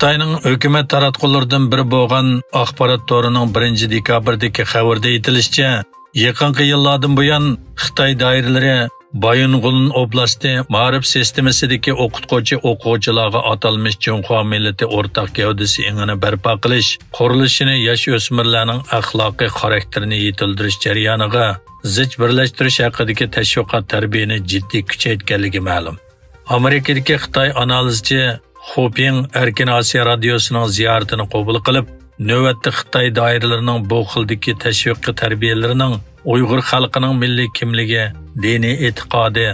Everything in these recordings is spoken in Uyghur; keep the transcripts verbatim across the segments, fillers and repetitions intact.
خىتاينىڭ ھۆكۈمەت تاراتقۇلىرىدىن بىرى بولغان ئاخبارات تورىنىڭ بىرىنچى دېكابىردىكى خەۋىرىدە ئېيتىلىشىچە، يېقىنقى يىللاردىن بۇيان خىتاي دائىرىلىرى بايىنغولىن ئوبلاستى مائارىپ سىستېمىسىدىكى ئوقۇتقۇچى ئوقۇغۇچىلارغا ئاتالمىش جۇڭخۇا مىللىتى ئورتاق گەۋدىسى ئېڭىنى بەرپا قىلىش قۇرۇلۇشىنى ياش ئۆسمۈرلەرنىڭ ئەخلاقىي خاراكتېرىنى يېتىلدۈرۈش جەريانىغا زىچ بىرلەشتۈرۈش ھەققىدىكى تەشۋىقات تەربىيىنى جىددىي كۈچەيتكەنلىكى مەلۇم. ئامېرىكىدىكى خىتاي ئانالىزچى خۇ پىڭ ئەركىن ئاسىيا رادىيوسىنىڭ زىيارىتىنى قوبۇل قىلىپ، نۆۋەتتە خىتاي دائىرىلىرىنىڭ بۇ خىلدىكى تەشۋىقىي تەربىيەلىرىنىڭ ئۇيغۇر خەلقىنىڭ مىللىي كىملىكى، دىنىي ئېتىقادى،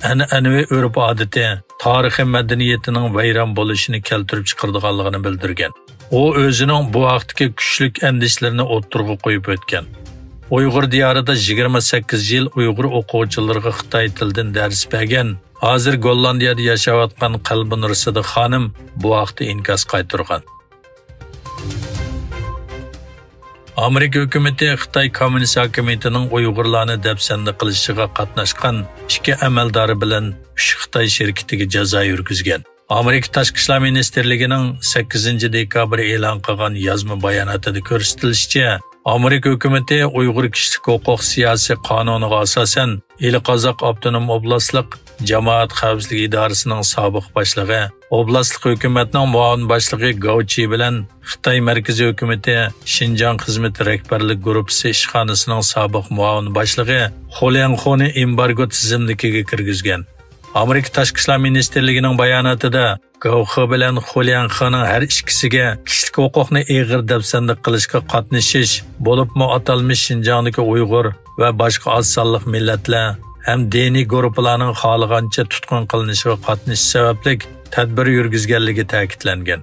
ئەنئەنىۋى ئۆرپ-ئادىتى، تارىخىي مەدەنىيىتىنىڭ ۋەيران بولۇشىنى كەلتۈرۈپ چىقىرىدىغانلىقىنى بىلدۈرگەن. ئۇ ئۆزىنىڭ بۇ ھەقتىكى كۈچلۈك ئەندىشىلىرىنى ئوتتۇرىغا قويۇپ ئۆتكەن. ئۇيغۇر دىيارىدا يىگىرمە سەككىز يىل ئۇيغۇر ئوقۇغۇچىلىرىغا خىتاي تىلىدىن دەرس بەرگەن، ھازىر گوللاندىيەدە ياشاۋاتقان قەلبىنۇر سىدىق خانىم بۇ ھەقتە ئىنكاس قايتۇرغان. ئامېرىكا ھۆكۈمىتى خىتاي كوممۇنىست ھاكىمىيىتىنىڭ ئۇيغۇرلارنى دەپسەندە قىلىشىغا قاتناشقان ئىككى ئەمەلدارى بىلەن ئۈچ خىتاي شىركىتىگە جازا يۈرگۈزگەن. ئامېرىكا تاشقى ئىشلار مىنىستىرلىكىنىڭ سەككىزىنچى دېكابىر ئېلان قىلغان يازما باياناتىدا كۆرسىتىلىشىچە، ئامېرىكا ھۆكۈمىتى ئۇيغۇر كىشىلىك ھوقۇق سىياسىي قانۇنىغا ئاساسەن، ئىلى قازاق ئاپتونوم ئوبلاستلىق جامائەت خەۋپسىزلىكى ئىدارىسىنىڭ سابىق باشلىقى، ئوبلاستلىق ھۆكۈمەتنىڭ مۇئاۋىن باشلىقى گاۋ چى بىلەن خىتاي مەركىزىي ھۆكۈمىتى شىنجاڭ خىزمىتى رەھبەرلىك گۇرۇپپىسى ئىشخانىسىنىڭ سابىق مۇئاۋىن باشلىقى خۇ لياڭخۇنى ئېمبارگو تىزىملىكىگە كىرگۈزگەن. ئامېرىكا تاشقى ئىشلار مىنىستىرلىكىنىڭ باياناتىدا، گاۋ خې بىلەن خۇ لياڭخېنىڭ ھەر ئىككىسىگە كىشىلىك ھوقۇقنى ئېغىر دەپسەندە قىلىشقا قاتنىشىش، بولۇپمۇ ئاتالمىش شىنجاڭدىكى ئۇيغۇر ۋە باشقا ئاز سانلىق مىللەتلەر ھەم دىنىي گۇرۇپپىلارنىڭ خالىغانچە تۇتقۇن قىلىنىشىغا قاتنىشىش سەۋەبلىك تەدبىر يۈرگۈزگەنلىكى تەكىتلەنگەن.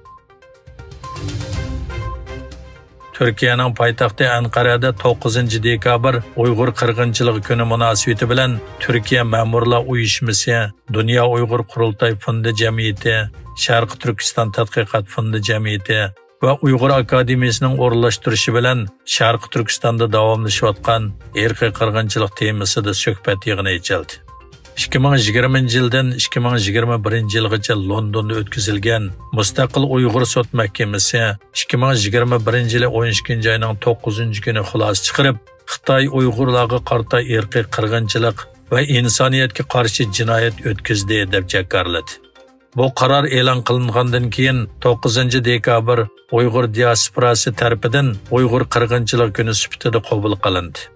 تۈركىيەنىڭ پايتەختى ئەنقەرەدە توققۇزىنچى دېكابىر ئۇيغۇر قىرغىنچىلىقى كۈنى مۇناسىۋىتى بىلەن تۈركىيە مەمۇرلار ئۇيۇشمىسى، دۇنيا ئۇيغۇر قۇرۇلتاي فوندى جەمئىيىتى، شەرقىي تۈركىستان تەتقىقات فوندى جەمئىيىتى ۋە ئۇيغۇر ئاكادېمىيىسىنىڭ ئورۇنلاشتۇرۇشى بىلەن شەرقىي تۈركىستاندا داۋاملىشىۋاتقان ئىرقىي قىرغىنچىلىق تېمىسىدا سۆھبەت يىغىنى ئېچىلدى. ئىككى مىڭ يىگىرمىنچى يىلدىن ئىككى مىڭ يىگىرمە بىرىنچى يىلغىچە لوندوندا ئۆتكۈزۈلگەن مۇستەقىل ئۇيغۇر سوت مەھكىمىسى ئىككى مىڭ يىگىرمە بىرىنچى يىلى ئون ئىككىنچى ئاينىڭ توققۇزىنچى كۈنى خۇلاسە چىقىرىپ، خىتاي ئۇيغۇرلارغا قارىتا ئىرقىي قىرغىنچىلىق ۋە ئىنسانىيەتكە قارشى جىنايەت ئۆتكۈزدى، دەپ جاكارلىدى. بۇ قارار ئېلان قىلىنغاندىن كېيىن، توققۇزىنچى دېكابىر ئۇيغۇر دىياسپوراسى تەرىپىدىن ئۇيغۇر قىرغىنچىلىقى كۈنى سۈپىتىدە قوبۇل قىلىندى.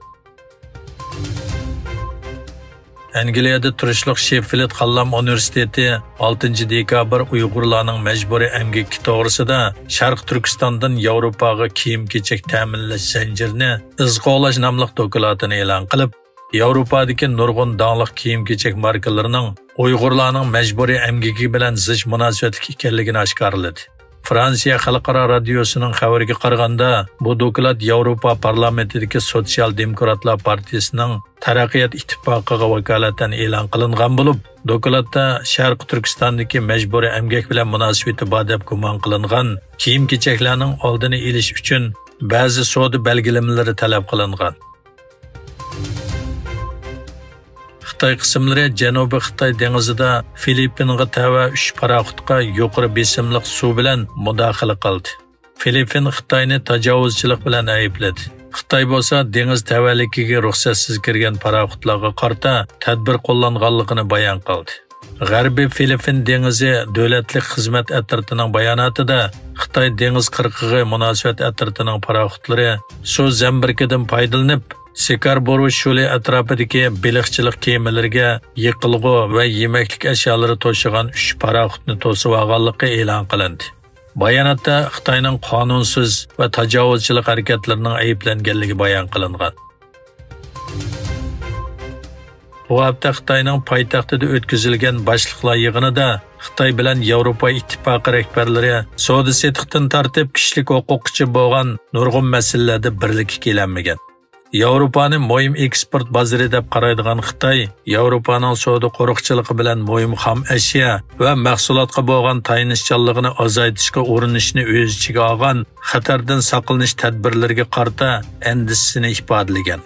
ئەنگلىيەدە تۇرۇشلۇق شېففىلد خانلام ئۇنىۋېرسىتېتى ئالتىنچى دېكابىر ئۇيغۇرلارنىڭ مەجبۇرىي ئەمگىكى توغرىسىدا شەرقىي تۈركىستاندىن ياۋروپاغا كىيىم-كېچەك تەمىنلەش زەنجىرىنى ئىز قوغلاش ناملىق دوكلاتىنى ئېلان قىلىپ، ياۋروپادىكى نۇرغۇن داڭلىق كىيىم-كېچەك ماركىلىرىنىڭ ئۇيغۇرلارنىڭ مەجبۇرىي ئەمگىكى بىلەن زىچ مۇناسىۋەتلىك ئىكەنلىكىنى ئاشكارىلىدى. فرانسىيە خەلقئارا رادىيوسىنىڭ خەۋىرىگە قارىغاندا، بۇ دوكلات ياۋروپا پارلامېنتىدىكى سوتسىيال دېموكراتلار پارتىيىسىنىڭ تەرەققىيات ئىتتىپاقىغا ۋاكالىتەن ئېلان قىلىنغان بولۇپ، دوكلاتتا شەرقىي تۈركىستاندىكى مەجبۇرىي ئەمگەك بىلەن مۇناسىۋىتى بار دەپ گۇمان قىلىنغان كىيىم-كېچەكلەرنىڭ ئالدىنى ئېلىش ئۈچۈن بەزى سودا بەلگىلىمىلىرى تەلەپ قىلىنغان. خىتاي قىسىملىرى جەنۇبىي خىتاي دېڭىزىدا فىلىپپىنغا تەۋە ئۈچ پاراخوتقا يۇقىرى بېسىملىق سۇ بىلەن مۇداخىلە قىلدى. فىلىپپىن خىتاينى تاجاۋۇزچىلىق بىلەن ئەيىبلىدى. خىتاي بولسا دېڭىز تەۋەلىكىگە رۇخسەتسىز كىرگەن پاراخوتلارغا قارىتا تەدبىر قوللانغانلىقىنى بايان قىلدى. غەربىي فىلىپپىن دېڭىزى دۆلەتلىك خىزمەت ئەترىتىنىڭ باياناتىدا، خىتاي دېڭىز قىرغىقى مۇناسىۋەت ئەترىتىنىڭ پاراخوتلىرى سۇ زەمبىرىكىدىن پايدىلىنىپ، سىكاربورو شولى ئەتراپىدىكى بېلىقچىلىق كېمىلىرىگە يېقىلغۇ ۋە يېمەكلىك ئەشيالىرى توشۇغان ئۈچ پاراخوتنى توسۇۋالغانلىقى ئېلان قىلىندى. باياناتتا خىتاينىڭ قانۇنسىز ۋە تاجاۋۇزچىلىق ھەرىكەتلىرىنىڭ ئەيىبلەنگەنلىكى بايان قىلىنغان. بۇ ھەپتە خىتاينىڭ پايتەختىدە ئۆتكۈزۈلگەن باشلىقلار يىغىنىدا خىتاي بىلەن ياۋروپا ئىتتىپاقى رەھبەرلىرى سودا سېتىقتىن تارتىپ كىشىلىك ھوقۇققىچە بولغان نۇرغۇن مەسىلىلەردە بىرلىككە كېلەلمىگەن. ياۋروپانى مۇھىم ئېكسپورت بازىرى دەپ قارايدىغان خىتاي ياۋروپانىڭ سودا قورۇقچىلىقى بىلەن مۇھىم خام ئەشيا ۋە مەھسۇلاتقا بولغان تايىنىشچانلىقىنى ئازايتىشقا ئۇرۇنۇشىنى ئۆز ئىچىگە ئالغان خەتەردىن ساقلىنىش تەدبىرلىرىگە قارىتا ئەندىشىسىنى ئىپادىلىگەن.